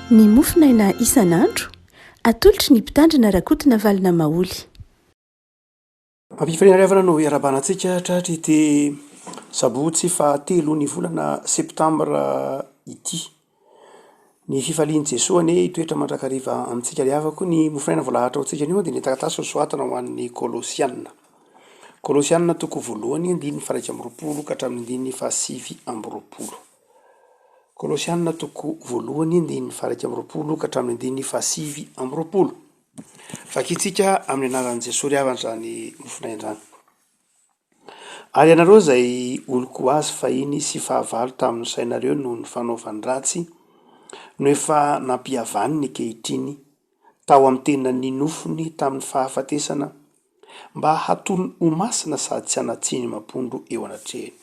Ny mofonaina isan'andro, atolotry ny Mpitandrina Rakotonavalona Maholy. Ampifaliana ry havana no iarahabana antsika tratry ity sabotsy fahatelo ny volana septambra ity. Ny fifalian'i Jesoa anie hitoetra mandrakariva amintsika ry havako. Ny mofonaina voalahatra ho antsika anio dia ny taratasy nosoratana ho an'ny Kolosiana. Kolosiana toko voalohany andininy faha 21 ka hatramin'ny andininy faha 29. Kolosiana toko voalohany andininy faha 21 ka hatramin'ny andininy faha 29. Vakintsika amin'ny anaran'i Jesoa ry havana izany mofonaina izany. Ary ianareo izay olon-ko azy fahiny sy fahavalo tamin'ny sainareo noho ny fanaovany ratsy, no efa nampihavaniny ankehitriny tao amin'ny tenan'ny nofony tamin'ny fahafatesana, mba hatolony ho masina sady tsy hanan-tsiny mampondro eo anatrehany.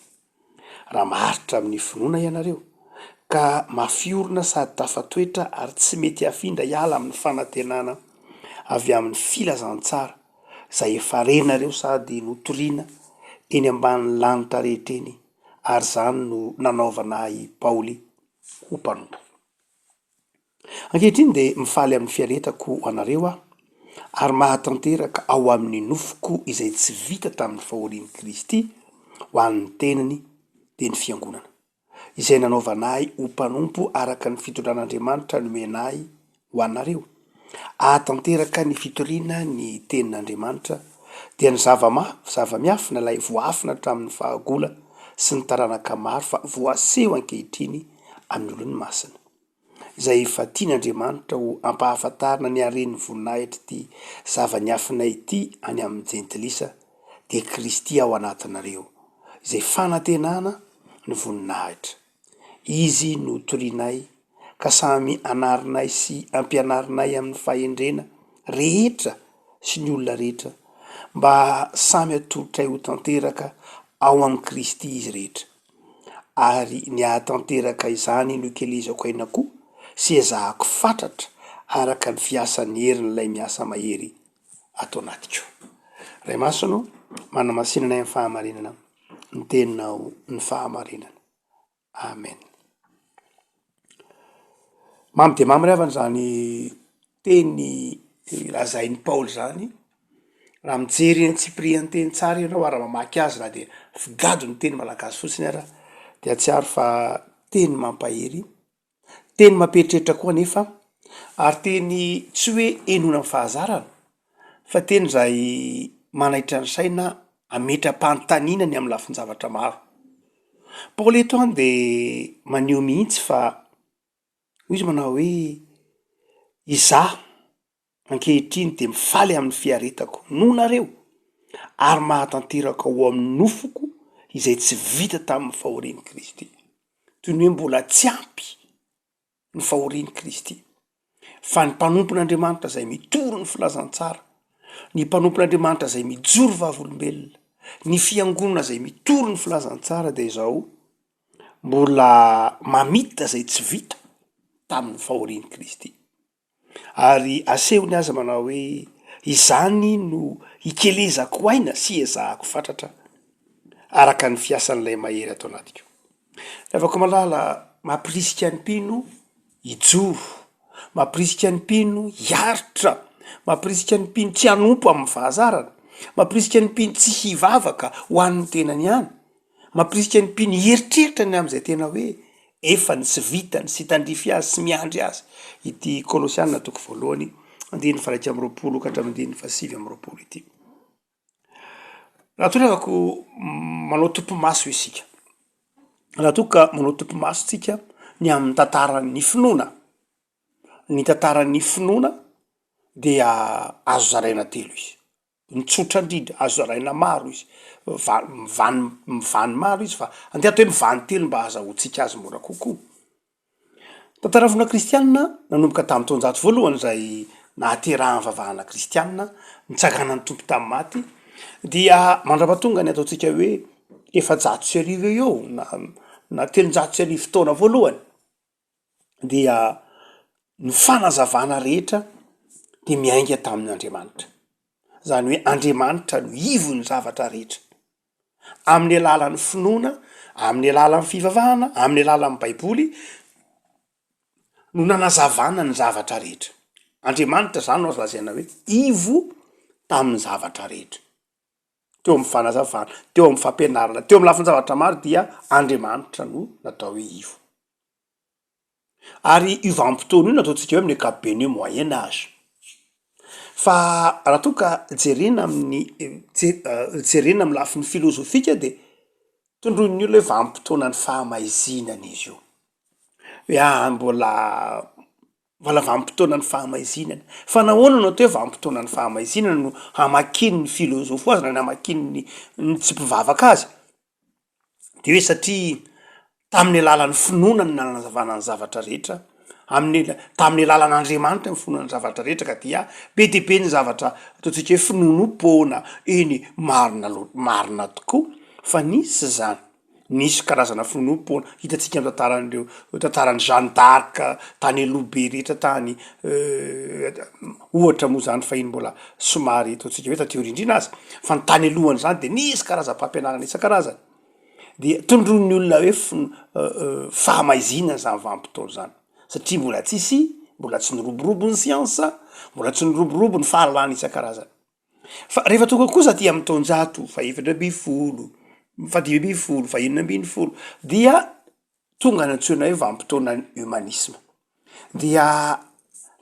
Raha maharitra amin'ny finoana ianareo, ka mafy orina sady tafatoetra ary tsy mety hafindra hiala amin'ny fanantenana avy amin'ny filazantsara, izay efa renareo sady notorina eny ambanin'ny lanitra rehetra eny, ary izany no nanaovana ahy Paoly ho mpanompo. Ankehitriny dia mifaly amin'ny fiaretako ho anareo aho, ary mahatanteraka ao amin'ny nofoko izay tsy vita tamin'ny fahorian'i Kristy ho an'ny tenany, dia ny fiangonana. izay nanaovana ahy ho mpanompo araka ny fitondran'Andriamanitra nomena ahy ho anareo, hahatanteraka ny fitoriana ny tenin'Andriamanitra, dia ny zava-ma, zava-miafina ilay voaafina hatramin'ny fahagola sy ny taranaka maro fa voaseho ankehitriny amin'ny olony masina. Izay efa tian'Andriamanitra ho ampahafantarina ny haren'ny voninahitr'ity zava-niafina ity any amin'ny Jentilisa, dia Kristy ao anatinareo, izay fanantenana ny voninahitra. Izy no torianay, ka samy anarinay sy ampianarinay amin'ny fahendrena rehetra sy ny olona rehetra, mba samy atolotray ho tanteraka ao amin'i Kristy izy rehetra. Ary ny hahatanteraka izany no ikelezako aina koa sy ezahako fatratra araka ny fiasan'ny herin'ilay miasa mahery ato anatiko. Ray Masina ô, manamasina anay amin'ny fahamarinana, ny teninao ny fahamarinana. Amen. Mamy dia mamy ry havana izany teny lazain'i Paoly izany, raha mijery ny antsipirihan'ny teny tsara ianao ary mamaky azy na dia figadon'ny teny malagasy fotsiny ara dia hahatsiaro fa teny mampahery, teny mampieritreritra koa anefa ary teny tsy hoe henoina amin'ny fahazarana fa teny izay manaitra ny saina hametra-panontaniana ny amin'ny lafin-javatra maro. Paoly eto an de maneho mihitsy fa hoy izy manao hoe izaho ankehitriny dia mifaly amin'ny fiaretako noho nareo ary mahatanteraka ao amin'ny nofoko izay tsy vita tamin'ny fahorian'i Kristy. Toy ny hoe mbola tsy ampy ny fahorian'i Kristy. Fa ny mpanompon'Andriamanitra izay mitory ny filazantsara, ny mpanompon'Andriamanitra izay mijoro vavolombelona, ny fiangonana izay mitory ny filazantsara dia izao, mbola mamita izay tsy vita tamin'ny fahorian'i Kristy. Ary asehony aza manao hoe, izany no ikelezako aina sy iezahako fatratra araka ny fiasan'ilay mahery ato anatiko. Ravako malala, mampirisika ny mpino hijoro, mampirisika ny mpino hiaritra, mampirisika ny mpino tsy hanompo amin'ny fahazarana, mampirisika ny mpino tsy hivavaka ho an'ny tenany ihany, mampirisika ny mpino hieritreritra ny amin'izay tena hoe efa ny sy vitany sy tandrify azy sy miandry azy ity Kolosiana toko voalohany andininy faha 21 ka hatramin'ny andininy faha 29 ity. Raha toa rehako manao topimaso isika, raha toa ka manao topimaso tsika ny amin'ny tantaran'ny finoana, ny tantaran'ny finoana dia azo zaraina telo izy, ny tsotra indrindra azo zaraina maro izy, va- mivany mivany maro izy fa andeha atao hoe mivany telo mba ahazahoantsika azy mora kokoa. Tantara finoana kristianina nanomboka tamin'ny taonjato voalohany izay nahaterahan'ny fivavahana kristianina, nitsanganan'ny Tompo tamin'ny maty, dia mandrapatonga ny ataontsika hoe 1400 eo eo na na 1300 taona voalohany dia ny fanazavana rehetra dia miainga tamin' Andriamanitra, izany hoe Andriamanitra no ivon'ny zavatra rehetra. Amin'ny alalan'ny finoana, amin'ny alalan'ny fivavahana, amin'ny alalan'ny baiboly no nanazavana ny zavatra rehetra. Andriamanitra izany no azo lazaina hoe ivo tamin'ny zavatra rehetra. Teo amin'ny fanazavana, teo amin'ny fampianarana, teo amin'ny lafin-javatra maro dia Andriamanitra no natao hoe ivo. Ary io vanim-potoana io no ataontsika hoe amin'ny ankapobeny hoe moyen age. Fa raha toa ka jerena amin'ny jerena amin'ny lafiny filozofika dia tondroin'ny olona hoe vanim-potoanan'ny fahamaizinana izy io. Hoe ah mbola mbola vanim-potoanan'ny fahamaizinana. Fa nahoana no atao hoe vanim-potoanan'ny fahamaizinana no hamakian'ny filozofo azy na ny hamakian'ny ny tsy mpivavaka azy? De hoe satria tamin'ny alalan'ny finoana no nanazavana ny zavatra rehetra, amin'ny tamin'ny alalan'Andriamanitra ny finoana ny zavatra rehetra ka dia be dia be ny zavatra ataontsika hoe finoanoam-poana, eny marina loa- marina tokoa fa nisy zany, nisy karazana finoanoam-poana hitantsika amin'ny tantaran'ireo tantaran'i Jeanne d'Arc tany aloha be rehetra tany, ohatra moa zany fahiny mbola somary ataontsika hoe taty aoriana indrindra aza, fa ny tany alohan'izany de nisy karazam-pampianarana isan-karazany, dia tondroin'ny olona hoe fin- fahamaizinana zany vanim-potoana zany, satria mbola tsisy, mbola tsy niroborobo ny siansa, mbola tsy niroborobo ny fahalalana isan-karazany. Fa rehefa tonga kosa aty amin'ny taonjato faha-14, faha-15, faha-16 dia tonga ny antsoina hoe vanim-potoanan'ny humanisme. Dia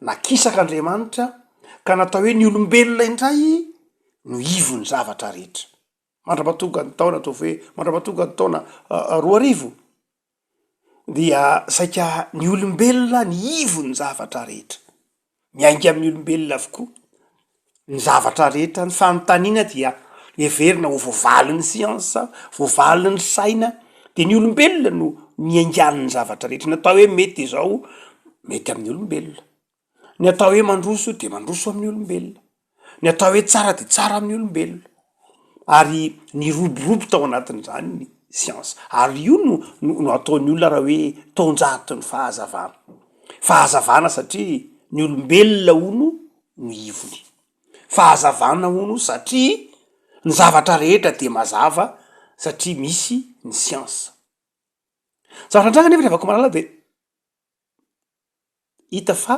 nakisaka Andriamanitra ka natao hoe ny olombelona indray no ivon'ny zavatra rehetra. Mandra-pahatonga ny taona ataovy hoe mandra-pahatonga ny taona 2000 dia saika ny olombelona ny ivon'ny zavatra rehetra. Miainga amin'ny olombelona avokoa ny zavatra rehetra, ny fanontaniana dia heverina ho voavalin'ny siansa, voavalin'ny saina, de ny olombelona no niaingan'ny zavatra rehetra, ny atao hoe mety izao mety amin'ny olombelona, ny atao hoe mandroso de mandroso amin'ny olombelona, ny atao hoe tsara de tsara amin'ny olombelona, ary niroborobo tao anatin'izany ny siansa, ary io no no ataon'ny olona raha hoe taonjaton'ny fahazavana, fahazavana satria ny olombelona hono no ivony, fahazavana hono satria ny zavatra rehetra dia mazava satria misy ny siansa. Zavatra nitranga anefa ry havako malala de Hita fa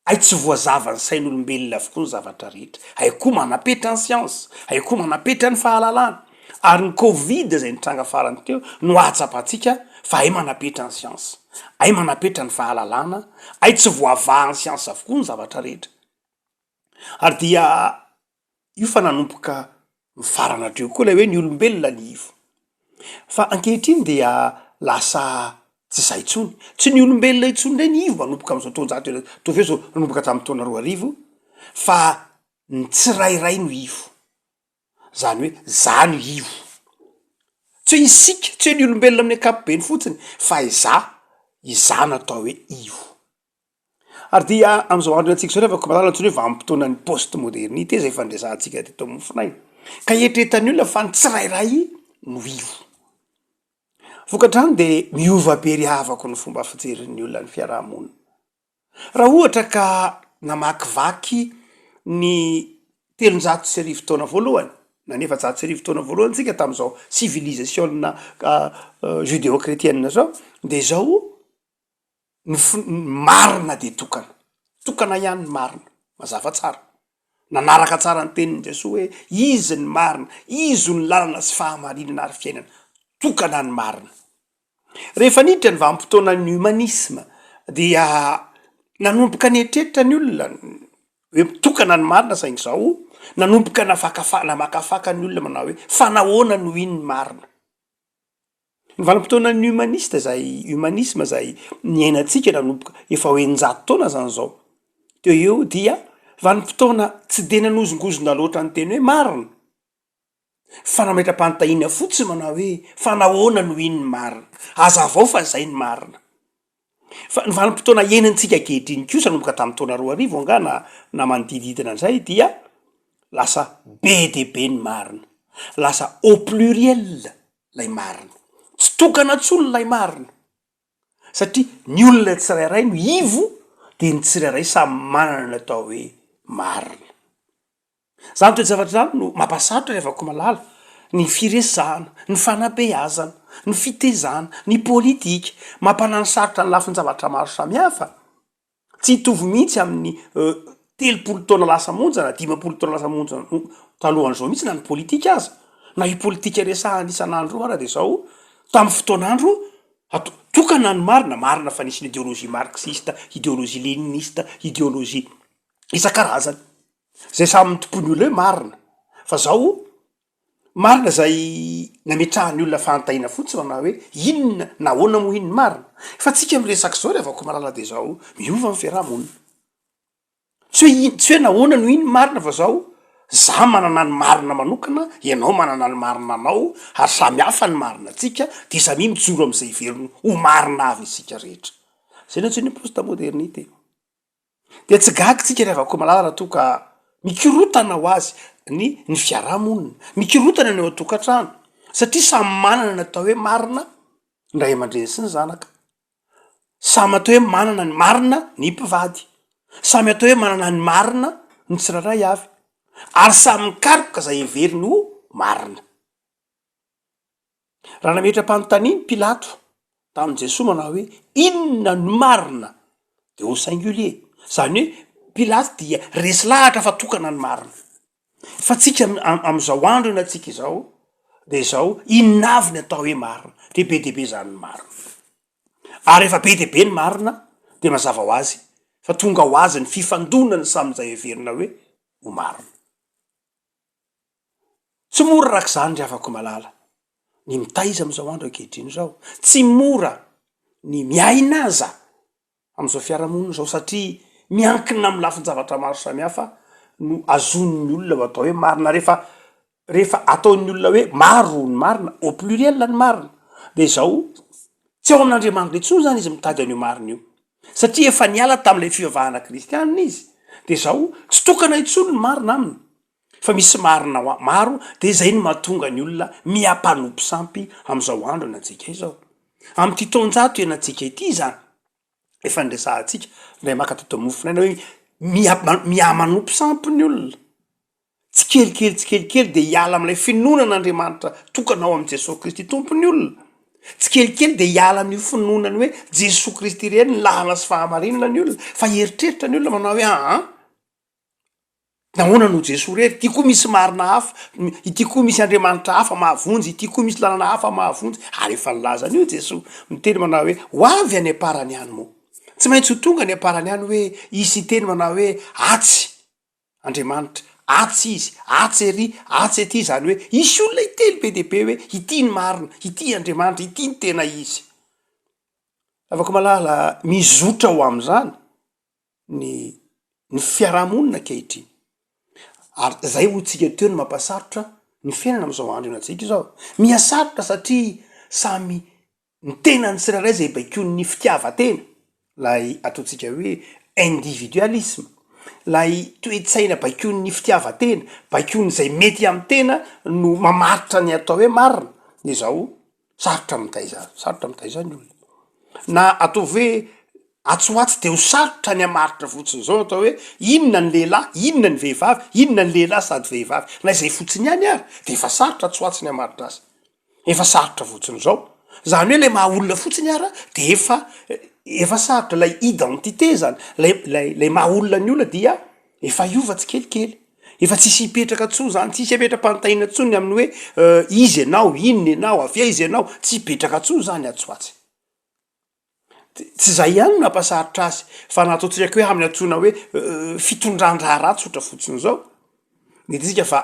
hay tsy voazavan'ny sain'olombelona avokoa ny zavatra rehetra. Hay koa manam-petra ny siansa, hay koa manam-petra ny fahalalana. Ary ny covid izay nitranga farany teo no ahatsapantsika fa hay manam-petra ny siansa, hay manam-petra ny fahalalana, hay tsy voavahan'ny siansa avokoa ny zavatra rehetra. Ary dia io fa nanomboka mifarana hatreo koa ilay hoe ny olombelona ny ivo. Fa ankehitriny dia lasa tsy izay intsony, tsy ny olombelona intsony indray ny ivo manomboka amin'izao taonjato ira-, ataovy hoe zao nanomboka tamin'ny taona 2000 fa ny tsirairay no ivo, zany hoe za no ivo, tsy hoe isika, tsy hoe ny olombelona amin'ny ankapobeny fotsiny fa izaho, izaho no atao hoe ivo. Ary dia amin'izao andro iainantsika izao rehefa komalala antsoina hoe vanim-potoanan'ny post-modernité izay efa niresahantsika teto amin'ny mofonaina, ka eritreretan'ny olona fa ny tsirairay no ivo. Vokatr'izany dia miova be ry havako ny fomba fijerin'ny olona ny fiaraha-monina. Raha ohatra ka namakivaky ny 1300 taona voalohany na ny 1400 taona voalohany tsika tamin'izao civilisation-na judéo-chrétienne zao dia izao Ny fo- ny marina dia tokana, tokana ihany ny marina, mazava tsara, nanaraka tsara ny tenin'i Jesoa hoe Izy ny marina, Izy no lalana sy fahamarinana ary fiainana, tokana ny marina. Rehefa niditra ny vanim-potoanan'ny humanisme dia nanomboka nieritreritra ny olona hoe tokana ny marina saingy izao nanomboka nafakafa- namakafaka ny olona manao hoe fa nahoana no iny ny marina? Ny vanim-potoanan'ny humaniste izay, humanisme izay niainantsika nanomboka efa ho 600 taona zany zao teo eo dia vanim-potoana tsy de nanozongozona loatra ny teny hoe marina fa nametra-panontaniana fotsiny manao hoe fa nahoana no iny ny marina? Hazavao fa zay ny marina. Fa ny vanim-potoana iainantsika ankehitriny kosa nanomboka tamin'ny taona 2000 angaha na na manodidididina an'izay dia lasa be dia be ny marina, lasa au pluriel lay marina, tsy tokana intsony lay marina satria ny olona tsirairay no ivo de ny tsirairay samy manana ny atao hoe marina. Zany toe-javatra zany no mampasarotra ry havako malala. Ny firesahana, ny fanabeazana, ny fitezana, ny politika, mampanano sarotra ny lafin-javatra maro samihafa. Tsy hitovy mihitsy amin'ny 30 taona lasa monja na 50 taona lasa monja talohan'izao mihitsy na ny politika aza. Na io politika resahana isan'andro io ara de zao, tamin'ny fotoan'andro ato- tokana ny marina, marina fa nisy ny ideologie marxiste, ideologie leniniste, ideologie isan-karazany. Zay samy tompoin'ny olona hoe marina, fa zao marina zay nametrahan'ny olona fahantahina fotsiny manao hoe inona nahoana moa iny ny marina? Fa tsika miresaka zao ry havako malala de zao miova ny fiarahamonina, tsy hoe in- tsy hoe nahoana no iny marina fa zao za manana ny marina manokana, ianao manana ny marina anao ary samy hafa ny marina antsika de samia mijoro am'zay heveriny ho marina avy isika rehetra, zay no antsoina hoe post modernite. Dia tsy gaga tsika ry havako malala raha toa ka mikorotana ho azy ny ny fiarahamonina, mikorotana ny ao an-tokantrano satria samy manana ny atao hoe marina ny ray aman-dreny sy ny zanaka, samy atao hoe manana ny marina ny mpivady, samy atao hoe manana ny marina ny tsirairay avy ary samy mikaroka izay heveriny ho marina. Raha nametra-panontaniana i Pilato tamin'i Jesoa manao hoe, Inona no marina? dia au singulier, izany hoe Pilato dia resy lahatra fa tokana ny marina. Fa tsika amin'izao andro iainantsika izao dia izao, inona avy ny atao hoe marina? Dia be dia be izany ny marina. Ary rehefa be dia be ny marina dia mazava ho azy fa tonga ho azy ny fifandonana samy izay heverina hoe ho marina. Tsy mora araka izany ry havako malala ny mitaiza amin'izao andro ankehitriny izao, tsy mora ny miaina aza amin'izao fiarahamonina izao satria miankina amin'ny lafin-javatra maro samihafa no azonin'ny olona ho atao hoe marina, rehefa rehefa ataon'ny olona hoe maro ny marina au pluriel ny marina de izao tsy ao amin'Andriamanitra intsony zany izy mitady an'io marina io satria efa niala tamin'ilay fivavahana kristianina izy de izao tsy tokana intsony ny marina aminy Fa misy marina ho maro de zay no mahatonga ny olona miha mpanompo sampy amzao andro anantsika izao. Amty taonjato ianantsika ity zany, efa niresahantsika ndray maka teto mofonaina hoe miha miha manompo sampy ny olona, tsikelikely tsikelikely de hiala amlay finoana an'Andriamanitra tokana ao am Jesoa Kristy Tompo ny olona, tsikelikely de hiala amin'io finoana ny hoe Jesoa Kristy irery ny lalana sy fahamarinana ny olona, fa hieritreritra ny olona manao hoe aa. Nahoana no Jesoa irery? Ity koa misy marina hafa, ity koa misy Andriamanitra hafa mahavonjy, ity koa misy lalana hafa mahavonjy. Ary efa nilaza an'io Jesoa, miteny manao hoe, ho avy any am-parany any moa. Tsy maintsy ho tonga any am-parany any hoe hisy hiteny manao hoe, atsy Andriamanitra, atsy Izy, atsy ery, atsy ety, izany hoe hisy olona hiteny be dia be hoe, ity ny marina, ity Andriamanitra, ity ny tena Izy. Havako malala, mizotra ho amin'izany ny ny fiarahamonina ankehitriny, ary zay hoy tsika teo no mampasarotra ny fiainana am'zao andro iainantsika izao, miha sarotra satria samy ny tenan'ny tsirairay zay baikoin'ny fitiavan-tena, lay ataontsika hoe individualisme, lay toe-tsaina baikoin'ny fitiavan-tena, baikoin'izay mety amy tena no mamaritra ny atao hoe marina, de zao Sarotra mitaiza, sarotra mitaiza ny olona. Na ataovy hoe atsy ho atsy de ho sarotra ny hamaritra fotsiny zao atao hoe inona ny lehilahy, inona ny vehivavy, inona ny lehilahy sady vehivavy. Na izay fotsiny ihany ary de efa sarotra atsy ho atsy ny hamaritra azy. Efa sarotra fotsiny zao. Zany hoe le maha olona fotsiny ara de efa efa sarotra, lay identité zany, lay lay lay maha olona ny olona dia Efa hiova tsikelikely. Efa tsisy hipetraka tsony zany, tsisy hametra-panontaniana tsony ny amin'ny hoe iza ianao, inona ianao, avy aiza ianao, tsy hipetraka tsony zany atsy ho atsy. Tsy zay ihany no nampasarotra azy fa na ataontsika koa hoe amin'ny antsoina hoe fitondran-draharaha tsotra fotsiny zao, ny hitantsika fa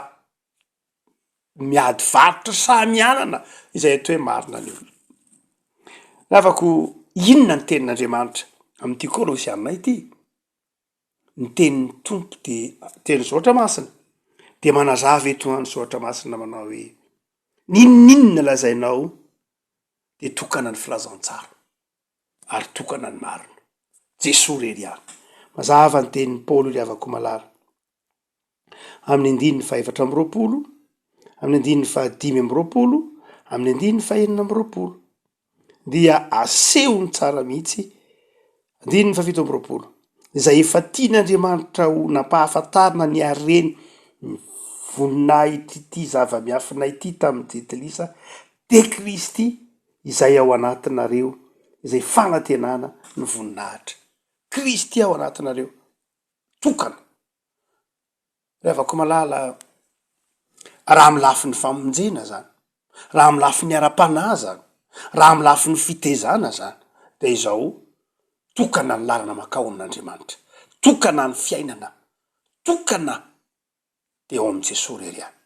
miady varotra samy hanana izay atao hoe marina ny olona. Namako, inona ny tenin'Andriamanitra amin'ity Kolosiana ity? Ny tenin'ny Tompo dia tenin'ny soratra masina dia manazava eto ny soratra masina manao hoe n'inon'inona lazainao dia tokana ny filazantsara ary tokana ny marina, Jesoa irery ihany. Mazava ny tenin'i Paoly ry havako malala amin'ny andininy faha 24, amin'ny andininy faha 25, amin'ny andininy faha 26. dia asehony tsara mihitsy, andininy faha 27, izay efa tian'Andriamanitra ho nampahafantarina ny hareny ny voninahitr'ity zava-miafina ity tamin'ny Jentilisa dia Kristy izay ao anatinareo, izay fanantenana ny voninahitra. Kristy ao anatinareo, tokana. Ry havako malala, raha amin'ny lafiny famonjena zany, raha amin'ny lafiny ara-panahy zany, raha amin'ny lafiny fitezana zany, dia izao, tokana ny lalana mankao amin'Andriamanitra, tokana ny fiainana, tokana dia ao amin'i Jesoa irery ihany.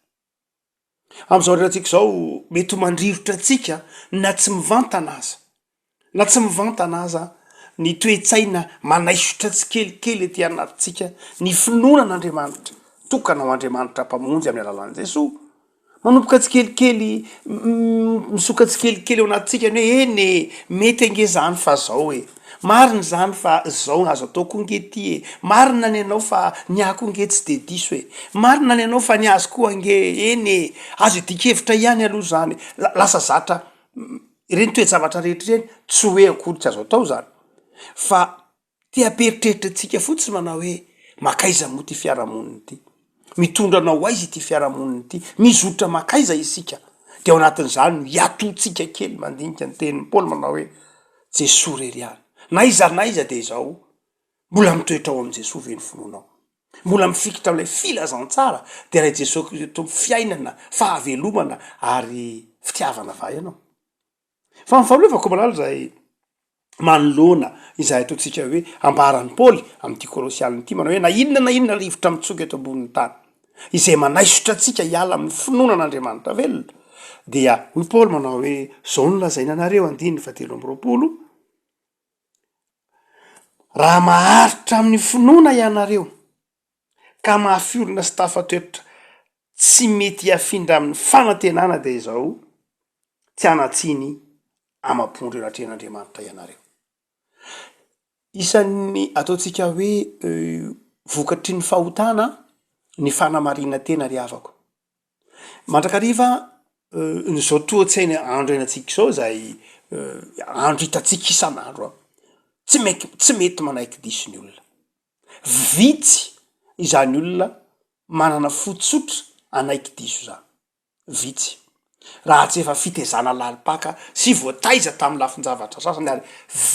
Amin'izao relantsika izao, mety ho mandrirotra antsika na tsy mivantana aza, na tsy mivantana aza ny toe-tsaina manaisotra tsikelikely ety anatintsika ny finoana an'Andriamanitra, tokana ho Andriamanitra Mpamonjy amin'ny alalan'i Jesoa. Manomboka tsikelikely, misoka tsikelikely ao anatintsika ny hoe eny e, mety ange zany fa zao e, marina izany fa zao azo atao koa nge ty e, marina ny anao fa ny ahy koa nge tsy de diso e, marina ny anao fa ny azy koa ange, eny e, azo idian-kevitra ihany aloha zany, lasa zatra ireny toe-javatra rehetra ireny, tsy hoe akory tsy azo atao zany fa Te hampieritreritra antsika fotsiny manao hoe makaiza moa ity fiarahamonina ity? Mitondra anao ho aiza ity fiarahamonina ity? Mizotra makaiza isika? Dia ao anatin'izany no hiatontsika kely mandinika ny tenin'i Paoly manao hoe Jesoa irery ihany. Na aiza na aiza dia izao, mbola mitoetra ao amin'i Jesoa ve ny finoanao? Mbola mifikitra amin'ilay filazantsara dia ilay Jesoa Kristy Tompo fiainana, fahavelomana ary fitiavana va ianao? Fa ny fahalovako malala izay manoloana izay ataontsika hoe ambaran'i Paoly amin'ity Kolosiana ity manao hoe na inona na inona rivotra mitsoka eto ambonin'ny tany izay manaisotra antsika hiala amin'ny finoana an'Andriamanitra velona dia hoy Paoly manao hoe zao no lazaina anareo andininy fahatelo amby 20 raha maharitra amin'ny finoana ianareo ka mafy orina sy tafatoetra tsy mety hiafindra amin'ny fanantenana dia izao, tsy hanan-tsiny amam-pondro eo anatrehan'Andriamanitra ianareo. Isan'ny ataontsika hoe vokatry ny fahotana ny fanamarinan-tena ry havako. Mandrakariva izao toa-tsaina andro iainantsika izao izay andro hitantsika isan'andro, tsy mety tsy mety manaiky diso ny olona. Vitsy izany olona manana fo tsotra hanaiky diso izany. Vitsy. Raha tsy efa fitezana lalim-paka sy voataiza tamin'ny lafin-javatra sasany ary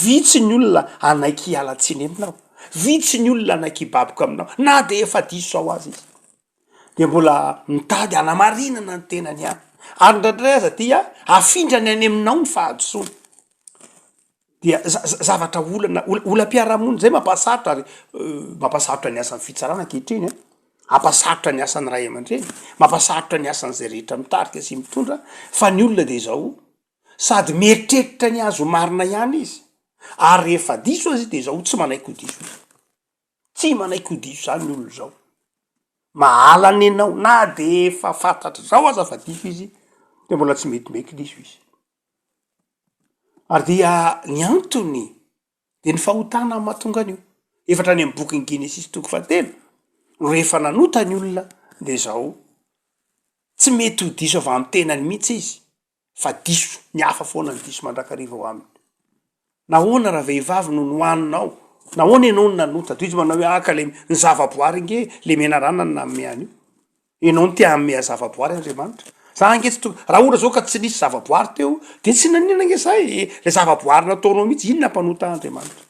vitsy ny olona hanaiky hiala tsiny aminao. Vitsy ny olona hanaiky hibaboka aminao na dia efa diso zao aza izy. Dia mbola mitady hanamarinana ny tenany ihany. Ary indraindray aza dia afindrany any aminao ny fahadisoany. Dia zavatra olana, olam-piarahamonina, zay mampahasarotra ary mampahasarotra ny asan'ny fitsarana ankehitriny an, hampasarotra ny asan'ny ray aman-dreny, mampasarotra ny asan'izay rehetra mitarika sy mitondra, fa ny olona de izao, sady mieritreritra ny azy ho marina ihany izy, ary rehefa diso aza izy de izao tsy manaiky ho diso izy, tsy manaiky ho diso zany ny olona izao, mahalana enao na de efa fantatr'izao aza fa diso izy de mbola tsy mety miaiky diso izy. Ary dia ny antony de ny fahotana no mahatonga an'io. Efa hatrany amin'ny bokin'ny Genesisy toko fahatelo, rehefa nanota ny olona de zao, tsy mety ho diso avy amin'ny tenany mihitsy izy fa diso, ny hafa foana no diso mandrakariva ao aminy. Nahoana ravehivavy no nohaninao? Nahoana ianao no nanota? Toy izy manao hoe ah ka le ny zavaboary ange le menarana no nanome an'io. Ianao no te hanome zavaboary Andriamanitra. Za ange tsy to- raha ohatra zao ka tsy nisy zavaboary teo de tsy naninona ange za e, le zavaboary nataonao mihitsy iny nampanota Andriamanitra.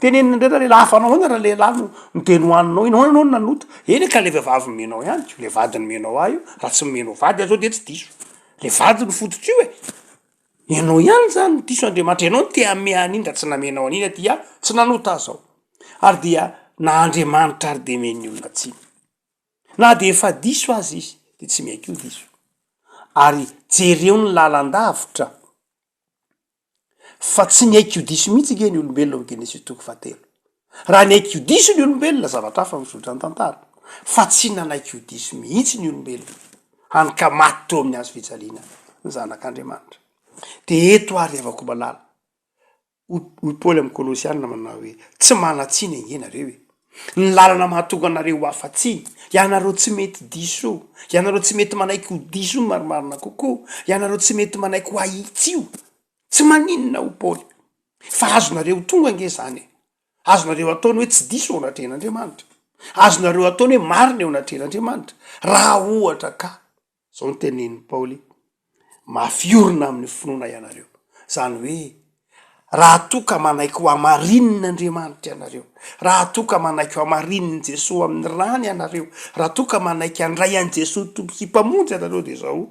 Tenenina indray ralehilahy, fa nahoana ralehilahy no no de nohaninao iny, nahoana ianao no nanota? Eny ka le vehivavy nomenao ihany ko, le vady nomenao ahy io, raha tsy nomenao vady aho zao de tsy diso, le vady no fototra io e. Ianao ihany zany no diso Andriamanitra, ianao no te hanome an'iny raha tsy namenao an'iny aho dia tsy nanota aho zao. Ary dia na Andriamanitra ary dia omen'ny olona tsiny. Na dia efa diso aza izy dia tsy miaiky ho diso. Ary jereo ny lalan-davitra fa tsy niaiky ho diso mihitsy ange ny olombelona ao Genesisy toko fahatelo. Raha niaiky ho diso ny olombelona, zavatra hafa mizotra ny tantara, fa tsy nanaiky ho diso mihitsy ny olombelona, hany ka maty teo amin'ny hazo fijaliana ny Zanak'Andriamanitra. Dia eto ary havako malala, hoy Paoly amin'ny Kolosiana manao hoe, tsy manan-tsiny ange nareo e! Ny lalana mahatonga anareo ho afa-tsiny, ianareo tsy mety diso io, ianareo tsy mety manaiky ho diso io ny marimarina kokoa, ianareo tsy mety manaiky ho ahitsy io, tsy maninona hoy Paoly. Fa azonareo tonga ange zany e! Azonareo atao ny hoe tsy diso eo anatrehan'Andriamanitra. Azonareo atao ny hoe marina eo anatrehan'Andriamanitra, raha ohatra ka, zao no tenenin'i Paoly, mafy orina amin'ny finoana ianareo. Zany hoe, raha toa ka manaiky ho hamarinina Andriamanitra ianareo, raha toa ka manaiky ho hamarinin'i Jesoa amin'ny rany ianareo, raha toa ka manaiky handray an'i Jesoa Tompo sy Mpamonjy ianareo dia zao,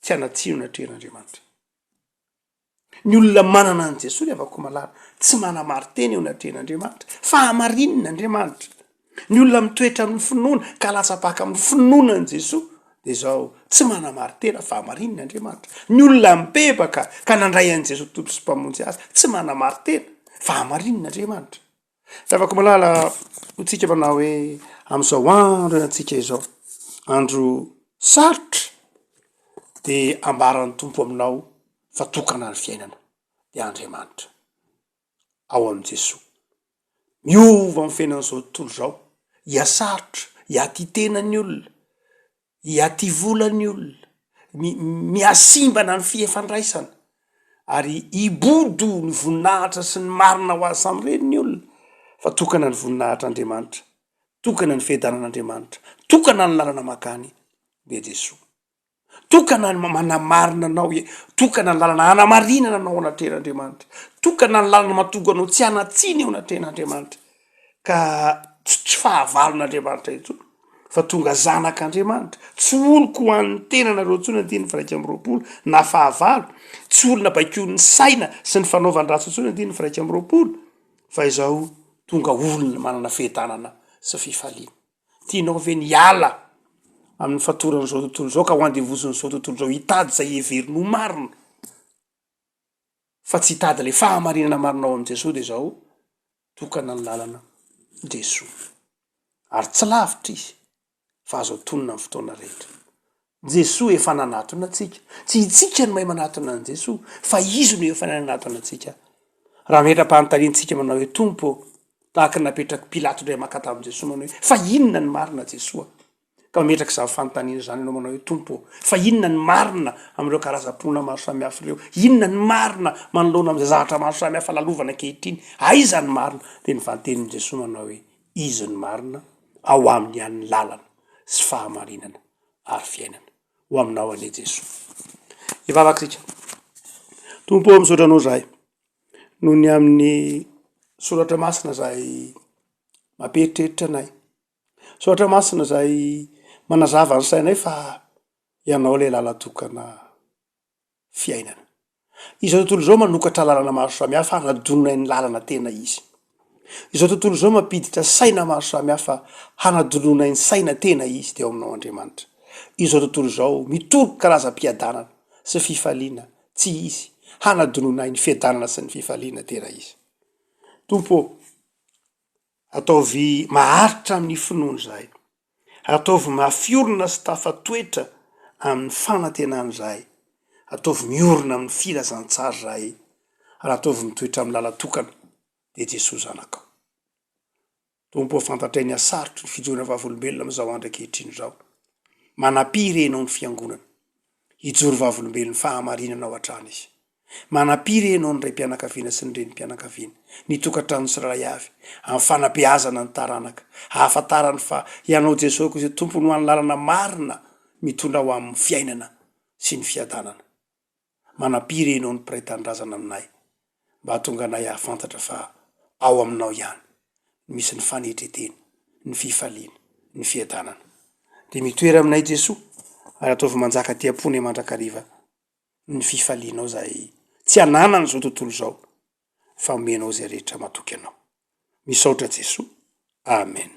tsy hanan-tsiny eo anatrehan'Andriamanitra. Ny olona manana an'i Jesoa ry havako malala, tsy manamari-tena eo anatrehan'Andriamanitra, fa hamarinina Andriamanitra. Ny olona mitoetra amin'ny finoana ka latsa-paka amin'ny finoana an'i Jesoa dia izao, tsy manamari-tena fa hamarinina Andriamanitra. Ny olona mibebaka ka nandray an'i Jesoa Tompo sy Mpamonjy azy, tsy manamari-tena fa hamarinina Andriamanitra. Ry havako malala, hoy tsika manao hoe amin'izao andro iainantsika izao, andro sarotra, dia ambaran'ny Tompo aminao fa tokana ny fiainana, dia Andriamanitra ao amin'i Jesoa. Miova ny fiainan'izao tontolo izao, hihasarotra, hiaty tena ny olona, Hiaty vola ny olona, mi-mihasimbana ny fifandraisana, ary hibodo ny voninahitra sy ny marina ho azy samirery ny olona, fa tokana ny voninahitr'Andriamanitra, tokana ny fiadanan'Andriamanitra, tokana ny lalana mankany dia Jesoa. Tokana ny manamarina anao, tokana ny lalana hanamarinana anao anatrehan'Andriamanitra, tokana ny lalana mahatonga anao tsy hanan-tsiny eo anatrehan'Andriamanitra. ka tsy tsy fahavalon'Andriamanitra intsony fa tonga zanak'Andriamanitra, tsy oloko ho an'ny tenanareo intsony andininy faha 21 na fahavalo, tsy olona baikoin'ny saina sy ny fanaovan-dratsy intsony andininy faha 21 fa izao tonga olona manana fiadanana sy fifaliana. Tianao ve ny hiala amin'ny fatoran'izao tontolo izao ka ho andevozin'izao tontolo izao hitady izay heveriny ho marina fa tsy hitady ilay fahamarinana marina ao amin'i Jesoa dia izao Tokana ny lalana Jesoa. Ary tsy lavitra Izy fa azo atonina amin'ny fotoana rehetra. Jesoa efa nanatona antsika. Tsy itsika no mahay manatona an'i Jesoa fa Izy no efa nanatona antsika. Raha metra-panontaniantsika manao hoe Tompo ô, tahaka ny napetrak'i Pilato indray maka tamin'i Jesoa manao hoe fa inona ny marina Jesoa? Ka mametraka izany fanontaniana izany ianao manao hoe, Tompo ô, fa inona ny marina amin'ireo karazam-pinoana maro samihafa ireo? Inona ny marina manoloana amin'izay zavatra maro samihafa lalovana ankehitriny? Aiza ny marina? Dia ny valintenin'i Jesoa manao hoe, Izy no marina, ao Aminy ihany ny lalana sy fahamarinana ary fiainana. Ho aminao anie Jesoa. Hivavaka isika. Tompo ô, misaotra Anao izahay noho ny amin'ny Soratra Masina izay mampieritreritra anay. Soratra masina izay manazava ny sainay fa ianao ilay lalan-tokana fiainana. Izao tontolo izao manokatra lalana maro samihafa hanadononay ny lalana tena izy. Izao tontolo izao mampiditra saina maro samihafa hanadononay ny saina tena izy dia ao aminao Andriamanitra. Izao tontolo izao mitory karazam-piadanana sy fifaliana tsy izy hanadononay ny fiadanana sy ny fifaliana tena izy. Tompo ô, Ataovy maharitra amin'ny finoana izahay. Ataovy mafy orina sy tafatoetra amin'ny fanantenana izahay. Ataovy miorina amin'ny filazantsara izahay, ary ataovy mitoetra amin'ny lalan-tokana, dia Jesoa Zanakao. Tompo ô, fantatray ny hasarotry ny fijoroana vavolombelona amin'izao andro ankehitriny izao. Manampia re Ianao ny Fiangonana. Hijoro vavolombelon'ny fahamarinanao hatrany izy. Manam-piry ianao ny raim-pianakaviana sy ny renim-pianakaviana, ny tokantrano tsirairay avy, amin'ny fanabeazana ny taranaka, ahafantarany fa Ianao Jesoa Kristy Tompo no hany lalana marina mitondra ho amin'ny fiainana sy ny fiadanana. Manam-piry ianao ny mpiray tanindrazana aminay, mba hahatonga anay hahafantatra fa ao Aminao ihany no misy ny fanetren-tena, ny fifaliana, ny fiadanana. Dia mitoera aminay Jesoa, ary ataovy manjaka aty am-ponay mandrakariva ny fifalianao izay tsy ananan'izao tontolo izao fa omenao izay rehetra matoky anao. Misaotra Jesoa. Amen.